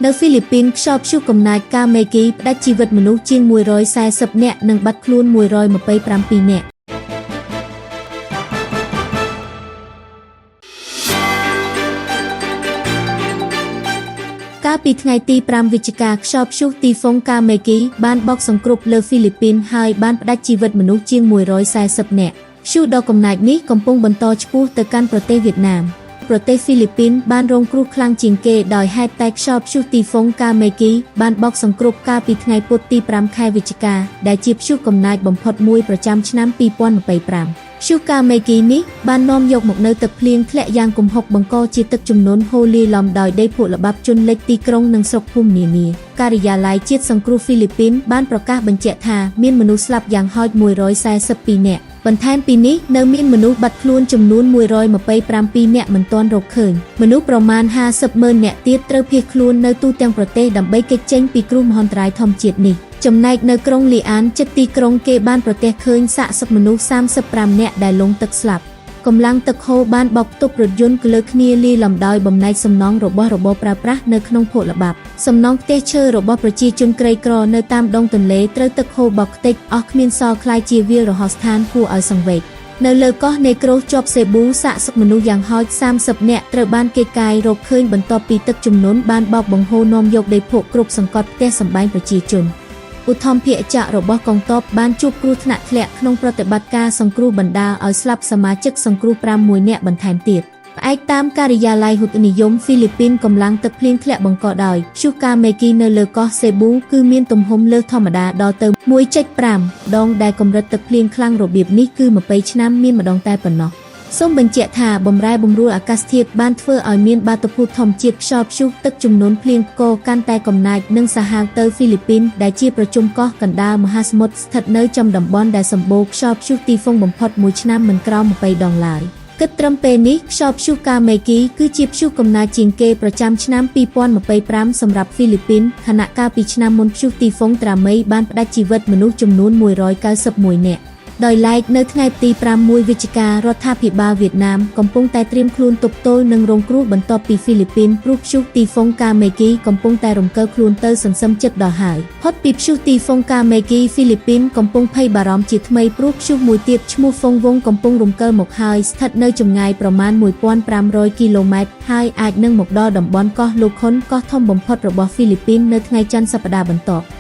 នៅហ្វីលីពីនខ្យល់ព្យុះកំណាចកាមេគីផ្តាច់ជីវិតមនុស្សជាង140នាក់និងបាត់ខ្លួន127នាក់កាលពីថ្ងៃទី5វិច្ឆិកាខ្យល់ព្យុះទីហ្វុងកាមេគីបានបោកសង្គ្រប់លើហ្វីលីពីនហើយបានផ្តាច់ជីវិតមនុស្សជាង140នាក់ព្យុះដ៏កំណាចនេះកំពុងបន្តឆ្ពោះទៅកាន់ប្រទេសវៀតណាមប្រទេសហ្វីលីពីនបានរងគ្រោះខ្លាំងជាងគេដោយហេតុតែខ្យល់ព្យុះទីហ្វុងកាមេគីបានបោកសង្គ្រប់កាលពីថ្ងៃពុធទី5ខែវិច្ឆិកាដែលជាព្យុះកំណាចបំផុតមួយប្រចាំឆ្នាំ2025ព្យុះកាមេគីនេះបាននាំយកមកនូវទឹកភ្លៀងធ្លាក់យ៉ាងគំហុកបង្កជាទឹកជំនន់ហូរលាយឡំដោយដីភក់ល្បាប់ជន់លិចទីក្រុងនិងស្រុកភូមិនានាការិយាល័យជាតិសង្គ្រោះហ្វីលីពីនបានប្រកាសបញ្ជាក់ថាមានមនុស្សស្លាប់យ៉ាងហោច142នាក់បន្ថែមពីនេះនៅមានមនុស្សបាត់ខ្លួនចំនួន127នាក់មិនទាន់រកឃើញមនុស្សប្រមាណ50ម៉ឺននាក់ទៀតត្រូវភៀសខ្លួននៅទូទាំងប្រទេសដើម្បីគេចចេញពីគ្រោះមហន្តរាយធម្មជាតិនេះចំណែកនៅក្រុងលីអានជិតទីក្រុងគេបានប្រទះឃើញសាកសពមនុស្ស35នាក់ដែលលង់ទឹកស្លាប់កម្លាំងទឹកហូរបានបោកទប់រថយន្តលើគ្នាលាយឡំដោយបំណែកសំណង់របស់របរប្រើប្រាស់នៅក្នុងភក់ល្បាប់សំណង់ផ្ទះឈើរបស់ប្រជាជនក្រីក្រនៅតាមដងទន្លេត្រូវទឹកហូរបោកខ្ទេចអស់គ្មានសល់ក្លាយជាវាលរហោស្ថានគួរឲ្យសង្វេគនៅលើកោះនេក្រូសជាប់សេប៊ូសាកសពមនុស្សយ៉ាងហោច30នាក់ត្រូវបានគេកាយរកឃើញបន្ទាប់ពីទឹកជំនន់បានបោកបង្ហូរនាំយកដីភក់គ្រប់សង្កត់ផ្ទះសម្បែងប្រជាជនឧទ្ធម្ភាគចក្ររបស់កងទ័ពបានជួបគ្រោះថ្នាក់ធ្លាក់ក្នុងប្រតិបត្តិការសង្គ្រោះបណ្ដាលឲ្យស្លាប់សមាជិកសង្គ្រោះ5នាក់បន្ថែមទៀតផ្អែកតាមការិយាល័យហុតុនិយមហ្វីលីពីនកម្លាំងទឹកភ្លៀងធ្លាក់បង្កដោយព្យុះកាមេគីនៅលើកោះសេប៊ូគឺមានទំហំលើសធម្មតាដល់ទៅ 1.5 ដងដែលកម្រិតទឹកភ្លៀងខ្លាំងរបៀបនេះគឺ20ឆ្នាំមានម្ដងតែប៉ុណ្ណោះសូមបញ្ជាក់ថាបំរែបំរួលអាកាសធាតុបានធ្វើឲ្យមានបាតុភូតធម្មជាតិខ្យល់ព្យុះទឹកជំនន់ភ្លៀងផ្គរកាន់តែកំណាចនិងសាហាវទៅហ្វីលីពីនដែលជាប្រជុំកោះកណ្ដាលមហាសមុទ្រស្ថិតនៅចំតំបន់ដែលសម្បូរខ្យល់ព្យុះទីហ្វុងបំផុតមួយឆ្នាំមិនក្រោម20ដងឡើយគិតត្រឹមពេលនេះខ្យល់ព្យុះកាមេគីគឺជាព្យុះកំណាចជាងគេប្រចាំឆ្នាំ2025សម្រាប់ហ្វីលីពីនខណៈកាលពីឆ្នាំមុនព្យុះទីហ្វុងត្រាមីបានផ្តាច់ជីវិតមនុស្សចំនួន191នាក់ដោយឡែកនៅថ្ងៃទី6វិច្ឆិការដ្ឋាភិបាលវៀតណាមកំពុងតែត្រៀមខ្លួនទប់ទល់នឹងរងគ្រោះបន្ទាប់ពីហ្វីលីពីនព្រោះព្យុះទីហ្វុងកាមេគីកំពុងតែរំកិលខ្លួនទៅសន្សឹមចិត្តដល់ហើយផុតពីព្យុះទីហ្វុងកាមេគីហ្វីលីពីនកំពុងភ័យបារម្ភជាថ្មីព្រោះព្យុះមួយទៀតឈ្មោះហ្វុងវងកំពុងរំកិលមកហើយស្ថិតនៅចម្ងាយប្រមាណ1500គីឡូម៉ែត្រហើយអាចនឹងមកដល់តំបន់កោះលូខុនកោះធំបំផុតរបស់ហ្វីលីពីននៅថ្ងៃច័ន្ទសប្តាហ៍បន្ទាប់។